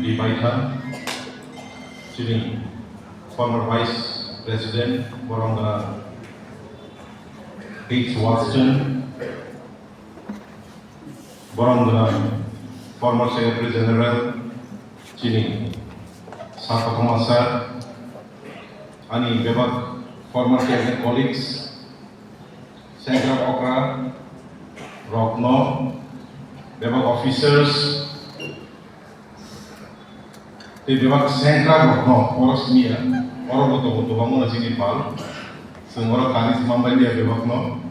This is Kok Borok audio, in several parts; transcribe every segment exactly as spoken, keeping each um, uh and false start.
Baitha, chini former Vice President, borok gwnang H. Watson, borok gwnang former Secretary General, chini Sakotoma Sir, ani bebak former cabinet colleagues, Central okra rokno, bebak officers, tei bebak sengkrak rokno oro simiya, oro bo tongo kwbangma chini pal, chwng oro kani swnam bai liya bebakno.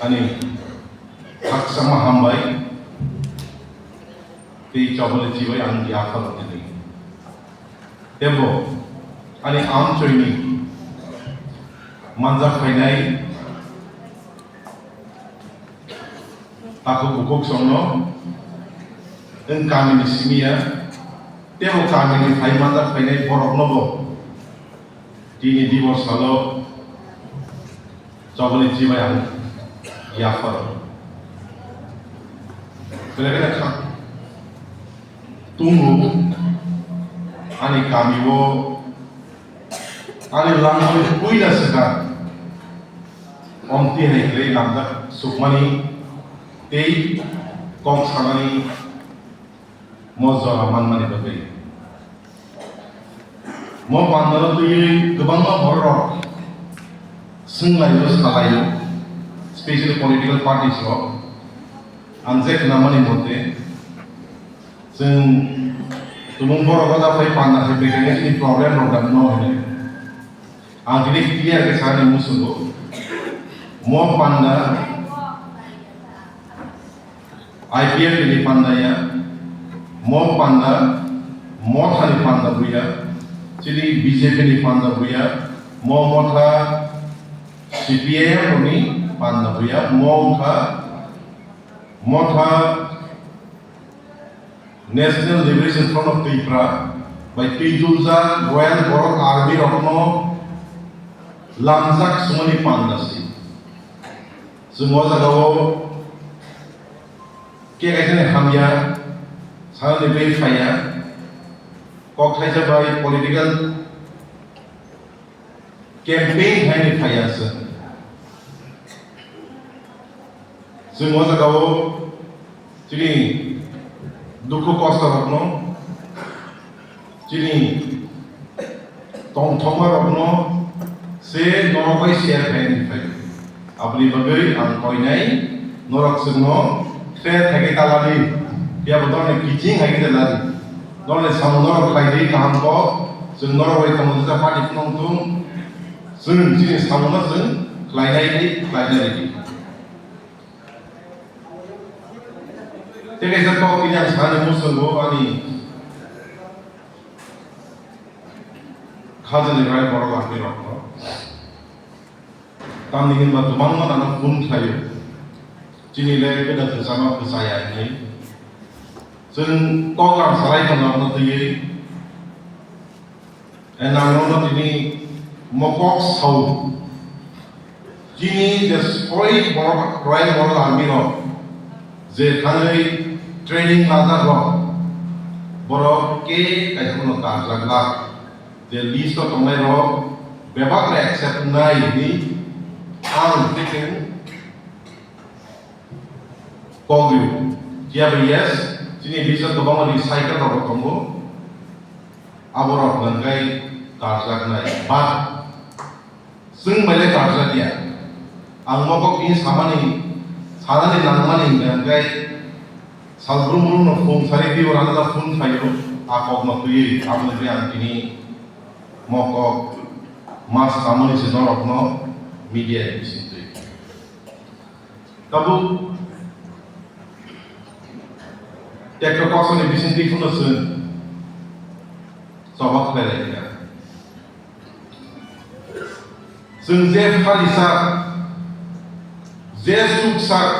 Ani khakchangma hambai tei chobole chibai ang yapha rwdi. Tebo ani amchoini manjak phainai takhuk bukhuk songno wng kamini simiya, tebo kamini phai manjak phainai boroknobo tini dibor salo choboni chibai ang yapharo. Belai kheno kha tungo ani kamio ani langmani puila swkang omti hai kwrwi lamjak sukmani tei kok sanani mo jora manmani bagwi. Mo pandano twiwi kwbangma bororok swnglaio, salaio, specially political parties rok. Ang je khnamani mote, chwng tumung borok da phai panda hai bekerni chini problem rok da no hwnwi. Ang tini clear khe sani muchungo. Mo panda I P F ni panda ya, mo panda, motha ni panda buya, chini B J P ni panda buya, mo motha C P I M ni panda buya, mo wngkha motha National Liberation Front of Tripura bai twiduljak Royal Borok Army rokno lamjak sumani panda si. Chwng o jagao khe kaisa ni hamya sanani bai phaiya, kok thaisa bai political campaign khaini phaiya se. Chwng o jagao chini dukhu kosto rokno, chini tongthokma rokno se norok bai share khaini phai. Aboni bagwi ang koinai norok chwngno thre thaiwi taladi, phiya bo norokni kiching hai khe taladi. Norokni samung norok khlai di kaham kok, chwng norok bai tongmani party phunuk thung, chwng chini samungno chwng khlainai di, khlainai di. Tei kaisa kok tini ang sanani muchungo ani khajani rai borok lamni rokno. Tamni hinba kwbangma nano phone khlaio. Chini le kwda kwchama kwchaya hinwi. Chwng kok lam salai tongo abono twiwi. E nangno tini mokok sao. Chini je soi borok, royal borok army rok je thangwi training lajak rok, borok ke kaisa phano karjak lak. Je list o tongnai rok bebak le accept wngnai hwnwi ang tei kok rio. Phiya bai yes, chini list o kwbangma recycle rok bo tongo. Abo rok hwnkhe karjaknai. But chwng bai le karjakya. Ang mokok tini samani, sanani nangmani hwnkhe sal brum brum no phone sari twi ora da phone phaio, a kok no twiwi aboni bagwi ang tini mokok ma samani se norok no media ni bising twi. Tabuk tekto koksani bising twi phano chwng choba khlai lai kha. Chwng je phari sak, je suk sak,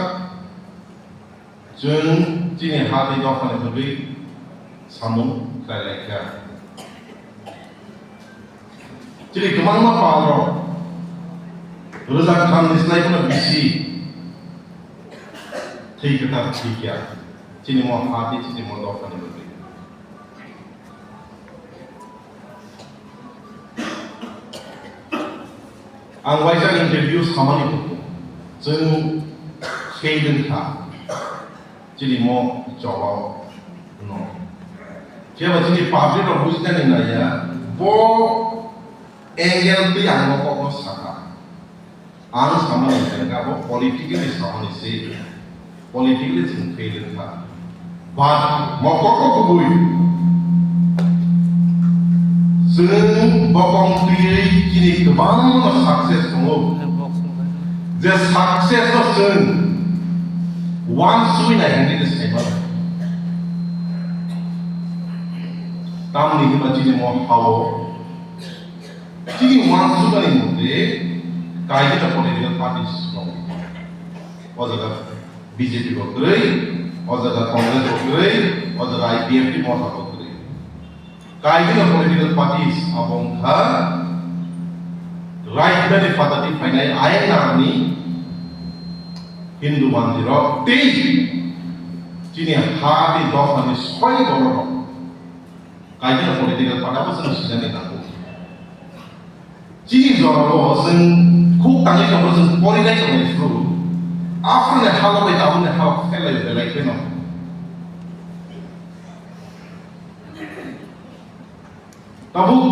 chwng chini ha tei dophani bagwi samung khlai lai kha. Chini kwbangma pal rok rwjak khamni slai phano bisi thwi kwtal thwi kya. Chini mo ha tei chini mo dophani bagwi. Ang waisa interview samani kutung. Chwng fail wngkha. Chini mo jawab no. Phiya ba chini public rok bujinani naiya, bo angle twi ang bo kokno sakha. Ang samani hwnkhe abo politically samani se, politically chwng fail wngkha. But mokol kok kubui chwng bokong twiwi chini kwbangma success tongo. Je success no chwng wansugwi nai hwnwi se saimano. Tamni hwnba chini mo hao Chini wansukmani motwe kaisa political parties tongo. O jaga B J P bo kwrwi, o jaga Congress bo kwrwi, o jaga I P F T Motha bo kwrwi. Kaisa political parties abo wngkha rajdhani phatani phainai ayang narwkni Hindu mandirok tei chini ha tei dophani soi bororok. Kaisa political party abo chwng sijani nango. Chini jorao chwng khuk tangwi tongo, chwng porinai tongnai phuru. Aphuruni halo bai tabukni halo phelai belai kheno. Tabuk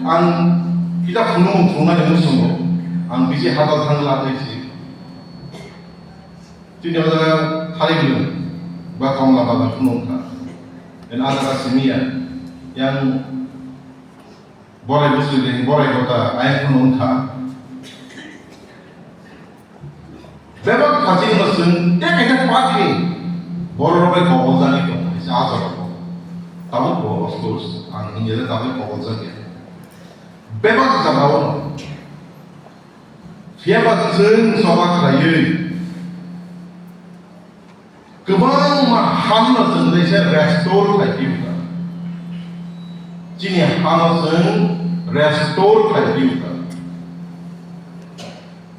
ang kisa phunukmung phunuknani muchungo, ang bisi hajal thangla tei si. Chini o jaga thari glwng ba komla bagan phunuk wngkha. Eno a jaga simi ya. Yang borai bwswk de, borai kota ayang phunuk wngkha. Bebak phachi no chwng tei kaisa party ni bororok bai kobol jagwi tong kaisa a jaga o. Tabuk bo of course ang hinjale tabuk kobol jagya. Bebak jaga o no. Phiya ba chwng choba khlaiwi kwbangma hano chwng teisa restore khlai phiya. Chini hano chwng restore khlai phiya.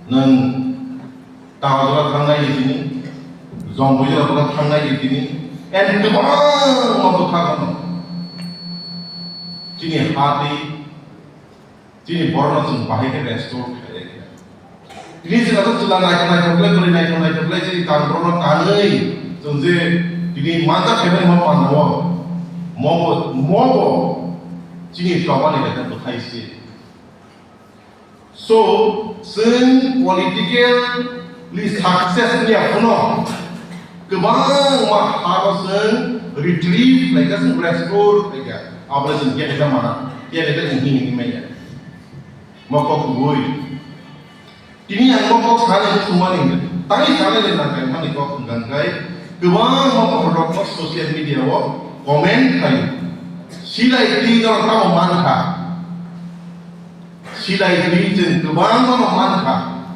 Nwng Taujora thangnai tini, Jombuijora thangnai tini, and kwbangma bwkha no. Chini ha tei Chini borokno chwng bahai khe restore khlai lai kha. Tini chwng aswk chwla naithok naithok khlai, bwrwi naithok naithok khlai, chini tal borokno tanwi chwng je tini manjak khaimani mo pandao, mobo, mobo chini chobani lekha bwthai se. So, chwng politically success wngya phano, kwbangma hano chwng retrieve khlaikha, chwng restore khlaikha. Abono chwng khe khe mana, khe khe chwng hini hini manya. Mokok kubui. Tini ang mokok sani sumani, tani sani le nangkai mani kok hwnkha hwnkhe, kwbangma borok social media o comment khai. Silai twi norok tamo mankha. Silai twi chwng kwbangma no mankha.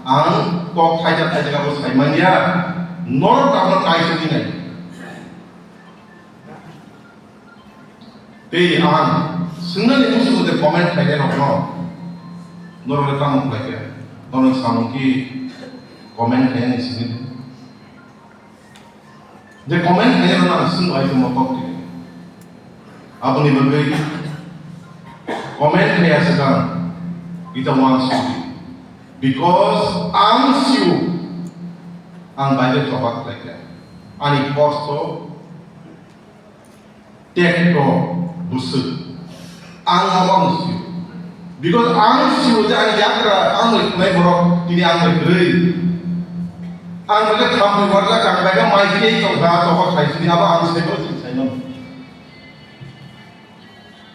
Ang kok thaijak thaijak abo saimanya. Norok tamo kaisa dinai. Tei ang swngnani muchungo de comment khainai rokno, norok le tamo khlai khe, norok samung ki comment khainani simi de comment khainai rokno ang swng bai tongmo kok tini. Aboni bagwi comment khaiya swkang kita uansuk di, because ang sio ang bai de choba khlai khe ani kosto Tekto bwswk. Ang abo ang sio. Because ang sio je ang yakra ang bai khwnai borok tini ang bai kwrwi. Ang bai khe thamni warjak ang bai khe mai khe tongkha tokha khaisini abo ang sai borok chwng sai mano.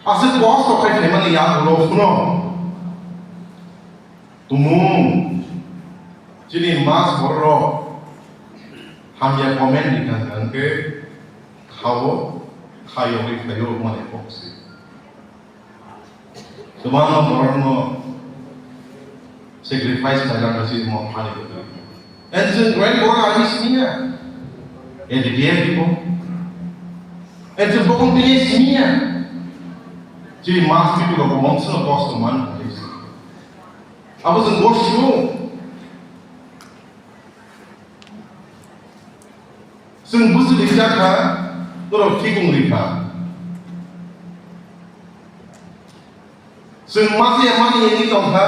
Aswk kosto khai khaimani yak rw phano. Tumung chini mas borok hamya comment ni kang kang khe khao khayogwi khaio mane kok se. Kwbangma borokno sacrifice khailak kha chini mo phani bwtwi. And chwng kwbangma borok ani simi ya. A D D F ni bo. And chwng bokong tini simi ya. Chini mas people rok bo mongsa no kosto man. Abo chwng bo sio. Chwng bwswk rijak kha, Norok thik wng rikha. Chwng masiya mani wngwi tongkha,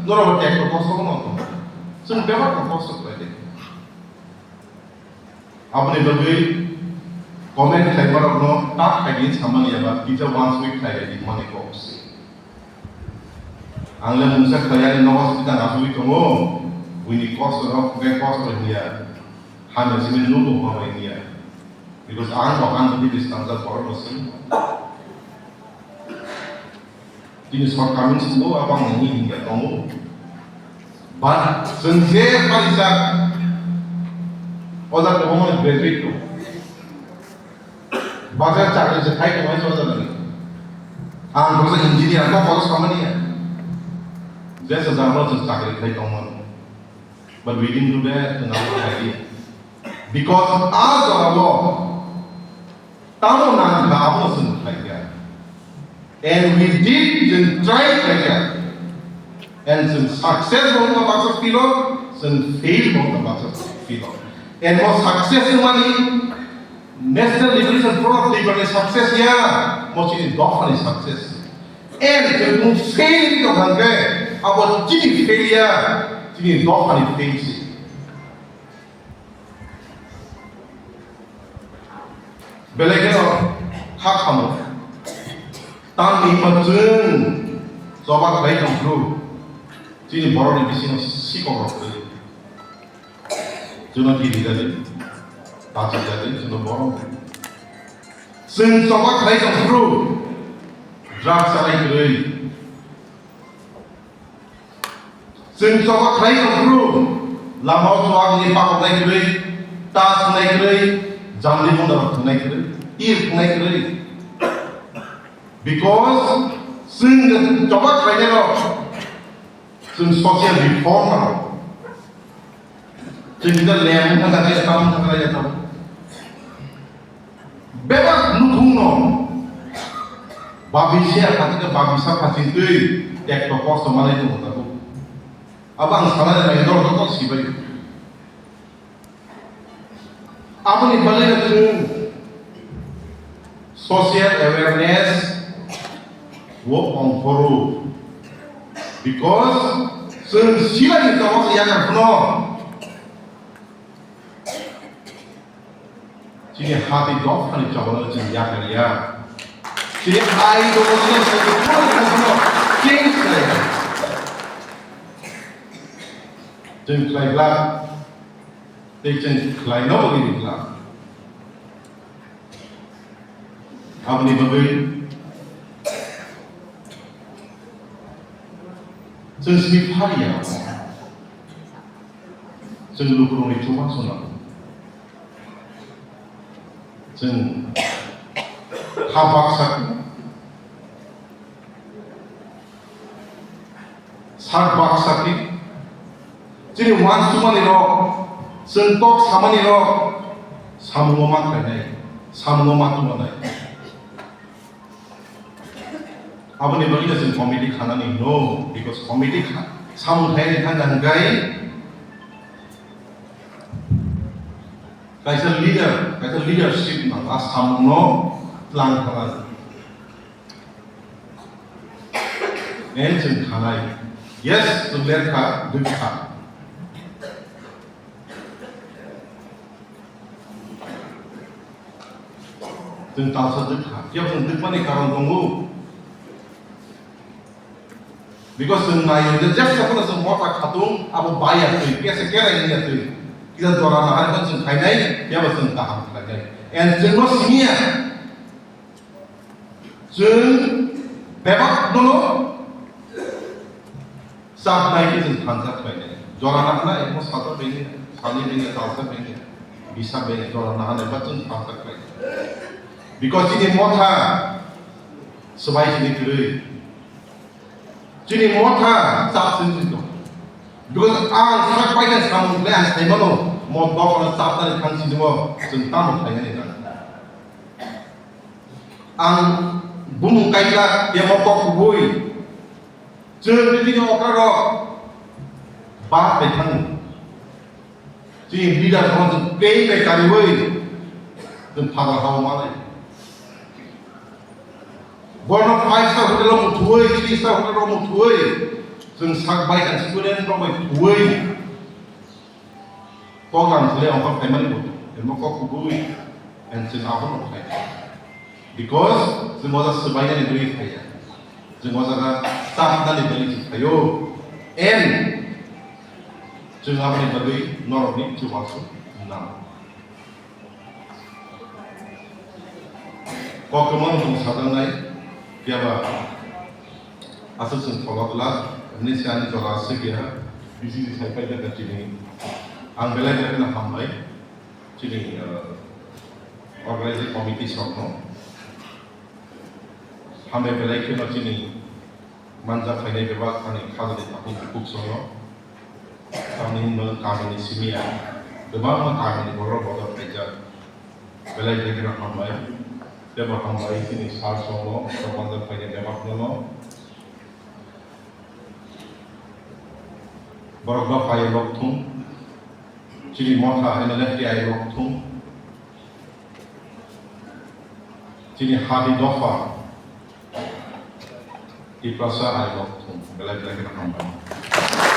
norok bo tekto kosto wngwi tongkha. Chwng bebak kosto khlai de. Aboni bagwi comment khlaimarokno tak khaidi samani eba kisa once week khlai di mani kok se. Ang le mungsa khlai ani nogo sita nasugwi tongo, buini kosto no hwnkhe kosto hiya, hamya simi nuk tongma bai hiya. Because ang bo ang bini stanza borok no simi. Tini shortcomings tongo, abang nini hingya tongo. But chwng je parijak, o jaga kwbangma graduate tongo. Bazar chakri se khai tongo, o jaga ni. Ang kaisa engineer, ang kaisa samani ya. Jesa jagao chwng chakri khai tongmano. But we didn't do that, chwng abo khai di. Because a jagao tamo nang kha, abo chwng khlaikha. And we did, chwng try khlaikha. And chwng success bo wngkha baksa field o, chwng fail bo wngkha baksa field o. And mo success wngmani National Liberation Front of Liberty success ya, mo chini dophani success. And chwng fail wngwi tongkha hwnkhe, abo chini fail ya, chini dophani fail se. Belai kheno kha khamu. Tamni hwnba chwng choba khlai tong phuru chini borokni bisingo sikok rok twi. Chwngno kiri jadi, pachi jadi, chwngno borok. Chwng choba khlai tong phuru drugs chanai kwrwi. Chwng choba khlai tong phuru, lama o chuwak ni pakok nai kwrwi, tas nai kwrwi, jamni munda rok thwngnai kwrwi, tir thwngnai kwrwi. Because chwng choba khlainai rok, chwng social reform rok. Chwng kisa lem wngkha khe, tam wngkha khe, tam. Bebak nukhungno babi se phatik khe babi sa phaching twi tekto kosto manai tongo tabuk. Abo ang sanai nai dor dor sibai. Aboni bagwi no chwng social awareness wo ongkhoro. Because chwng silani tongo yakar phano. Chini hati dophani chobano chini yakar ya. Chini hai dophani chini change khlai. Chwng khlai glak. Tei chwng khlai no bagwi glak. Aboni bagwi chwng simi phariya. Chwng lukurokni chubachu nango. Chwng ha baksa khe, sak baksa khe, chini uansukmani rok, chwng kok samani rok, samungo ma khlainai, samungo ma tubunai. Aboni bagwi no chwng committee khanani no, because committee kha-, samung khainani thangkha hwnkhe kaisa leader, kaisa leadership no, a samung no plan khanani. En chwng khanai. Yes, chwng ler kha, duk kha. Chwng talsa duk kha. Phiya chwng dukmani karon tongo. Because chwng naio je jesa phano chwng motha khatung abo baiya twi, kesa kerai wngya twi. Kisa jora nahar khe chwng khainai, phiya bo chwng kaham khlainai. And chwngno simiya. Chwng bebak nono chapnai khe chwng thansa khlainai. Jora nahana emo salsa bini, salni bini, talsa bini, bisa bini, jora nahana ba chwng thansa khlainai. Because chini motha swbai sini kwrwi. Chini motha chap sini tong. Because ang sak pai khe samung khlai ang sai mano, mo dophano chapnani thang sini mo chwng tamo khlainani nang. Ang bumung kaisa ya mo kok kubui. Chwng bini okra rok ba bai thango. Chini leader rok chwng play bai kariui. Chwng phabar hao manai. Borno five star hotel o muthwi, three star hotel o muthwi. Chwng sak bai kan student rok bai thwi. Program thule ongkor phaimani bo. Emo kok kubui. And chwng abono khai. Because chwng moja swbainani bagwi phaiya. Chwng moja ga chapnani bagwi chwng phaio. And chwng aboni bagwi norokni chubachu nang. Kokrwma wng sajaknai, phiyaba aswk chwng thola glak, hwnwi se ani jora aswk ya, bisi bisi sai paijak kha chini. Ang belai belai kheno hambai chini, uh, organizing committee songno. Hambai belai kheno chini manjak khainai bebak ani khajani takhuk bukhuk songno. Tamni hwnba kamini simi ya, kwbangma kamini borok bodol khaijak. Belai belai kheno hambai. Teibo hambai chini sir songno, tei manjak khainai bebak nono. Borok dopha ya lok thung. Chini motha N L F T I lok thung. Chini hadi dopha Tiprasa ai lok thung. Belai belai kheno hambai.